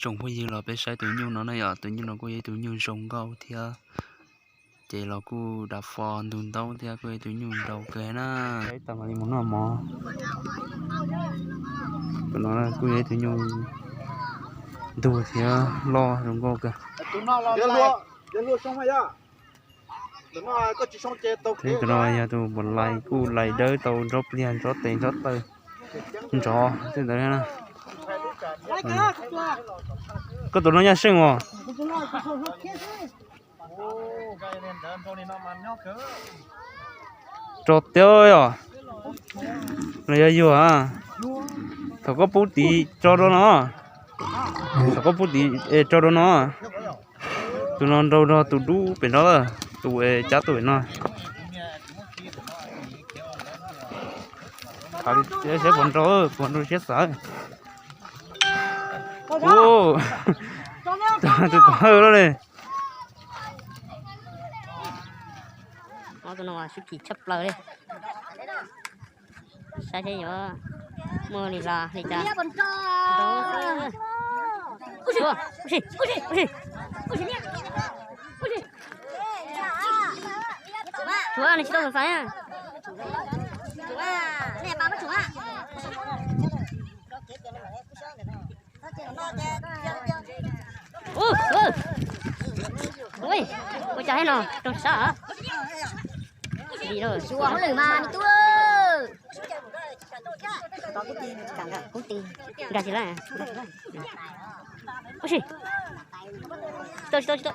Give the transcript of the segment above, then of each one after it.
Tsoom phooj ywg, los peb saib tus nyuj no na yom, tus nyuj no kuj yog ib tug nyuj zoo nkauj thiab, ces los kuj dav fo ntug ntaub thiab, kuj yog ib tug nyuj nrau kawg na. Saib tas li mus noj mov. Tus no kuj yog ib tug nyuj ntug thiab loj zoo nkauj kawg. Tus no yog tus npam lais, kuj lais dawb tau ntsob pliag ntsob tes ntsob taw nrov tej ntawd na. Koj tus no nyaj seej os. Tso tiag os. Los yog yuag. Thaum koj pub tid tso rau no. Thaum koj pub tid tso rau no. Tus no nrau nrog tus dub pem no, tus cab tuaj pem no. Saib puas nrau, puas nrau siab xav. Tus tom hawj lawm li. Tus no sib phim tshaj plaws li. Saib seb yuav muaj li los li cas. Tshuav, nws tsis tau xav xav. Ua cas hais no rau sab. Xyuas hauj lwm mas me tub. Nkag tsis lawm. Tsis tau, tsis tau, tsis tau.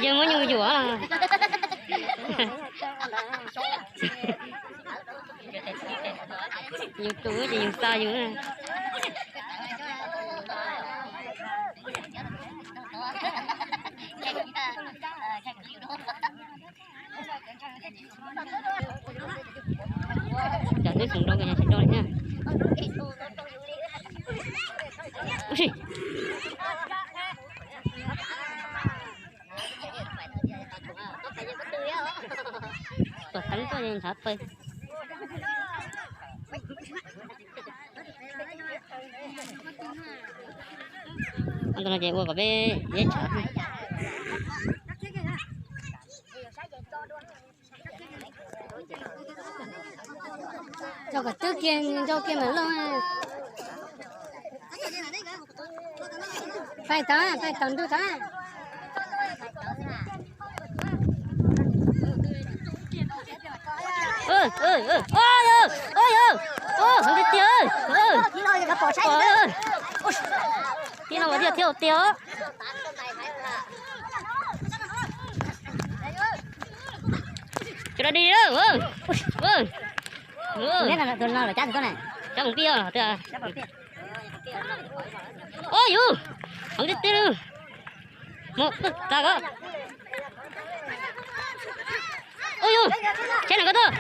Yawg muab nyuj yuam. Yus tus ces yus xa yus. Cov twb tsis nrau, cov tsis nrau li thiab. Ub si. Tuam teev tuaj ntshav pawg. Ntawm no ces ua kom peb yeej tshav. Rau kom twb kiag, rau kiag mam loj. Pais tod, pais tod ntuj tod. Heev tiag tiag. Tib no mas thiaj thiaj tiag. Cov no dig. Cov mus pij. Ua yus, heev tiag tiag li. Mus tag ko. Ua yus, tsheb no ko tuaj.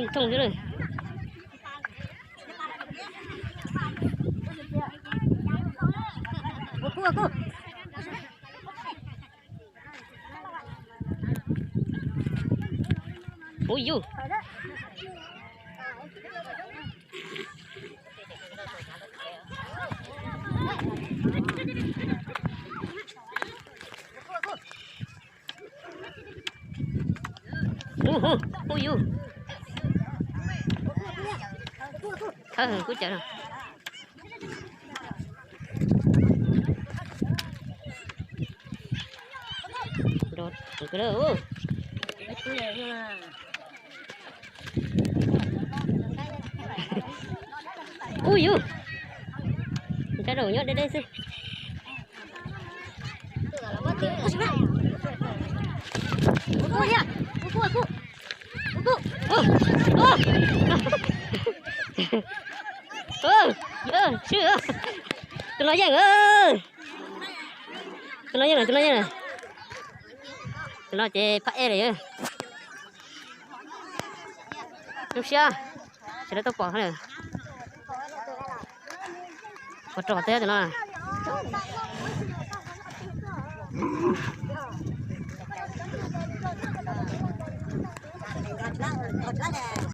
Ntoo xwb lawm. Ub yus. Ub, ub yus. Thawj heev kub cawv no. Ub yus, rab daum nyob deb deb xwb. Tus no yeej, tus no yeej, tus no ces phab ej lawm. Zoo siab, sawv daws tau pom lawm. Rau qhov teb no.